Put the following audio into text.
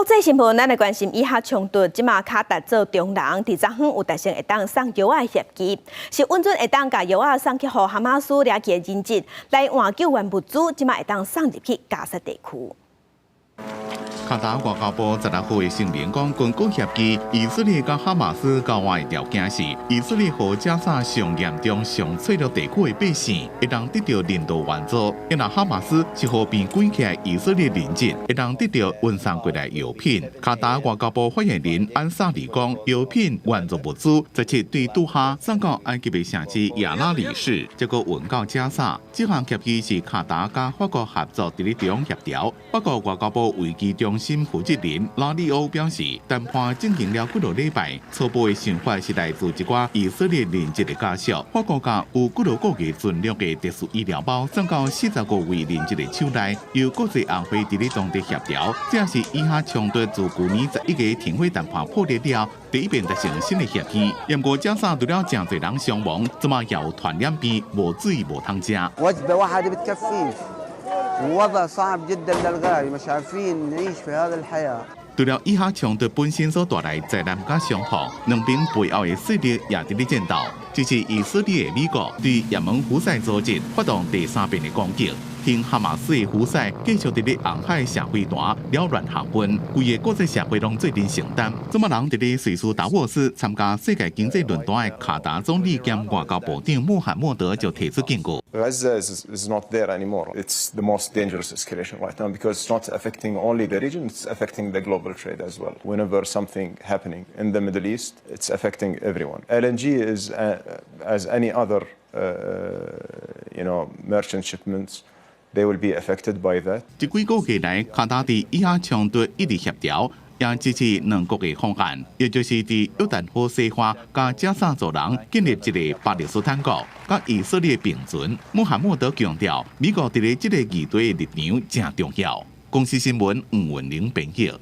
國際新聞，咱來關心以哈衝突，這馬卡達做中人，佇昨昏有達成會當送藥仔的協議，是允准會當共藥仔送去予哈馬斯掠去的人質來換救援物資，這馬會當送入去加薩地區。卡達外交部16號的聲明講，根據協議，以色列佮哈馬斯交換的條件是，以色列予加薩上嚴重、上脆弱地區的百姓會當得著人道援助；若哈馬斯是予被關起來以色列人質，會當得著運送過來藥品。卡達外交部發言人安薩里講，藥品援助物資17對杜哈送到埃及的城市亞拉里市，再閣運到加薩。這項協議是卡達佮法國合作佇咧中協調。法國外交部危機中心負責人拉里歐表示，談判進行了幾落禮拜，初步的想法是來自一寡以色列人質的家屬。法國共有幾落個月存量的特殊醫療包送到45位人質的手內，由國際紅會佇咧當地協調。這是以哈衝突自舊年11個停火談判破裂了，第一遍達成新的協議。不過加薩除了誠濟人傷亡，這馬也有傳染病，無水無通食。 وضع صعب جدا للغاية، مش عارفين نعيش في هذا الحياة. 除了以哈衝突本身所帶來災難佮傷痛，兩邊背後的勢力也佇咧戰鬥。這是以色列的美國對也門胡塞組織發動第三遍的攻擊，親哈馬斯的胡塞繼續佇咧紅海射飛彈擾亂航運，規個國際社會攏做陣承擔。這馬人佇咧瑞士達沃斯參加世界經濟論壇的卡達總理兼外交部長穆罕默德就提出警告。 Gaza is not there anymore. It's the most dangerous escalation right now because it's not affecting only the region, it's affecting the global trade as well. Whenever something happening in the Middle East, it's affecting everyone. LNG is, as any other merchant shipments, they will be affected by that. 這幾個月來，卡達佇以哈衝突一直協調，也支持兩國的方案，也就是佇約旦河西岸佮加薩走廊建立一個巴勒斯坦國，佮以色列並存。穆罕默德強調，美國佇咧這個議題的立場誠重要。公視新聞吳文玲編譯。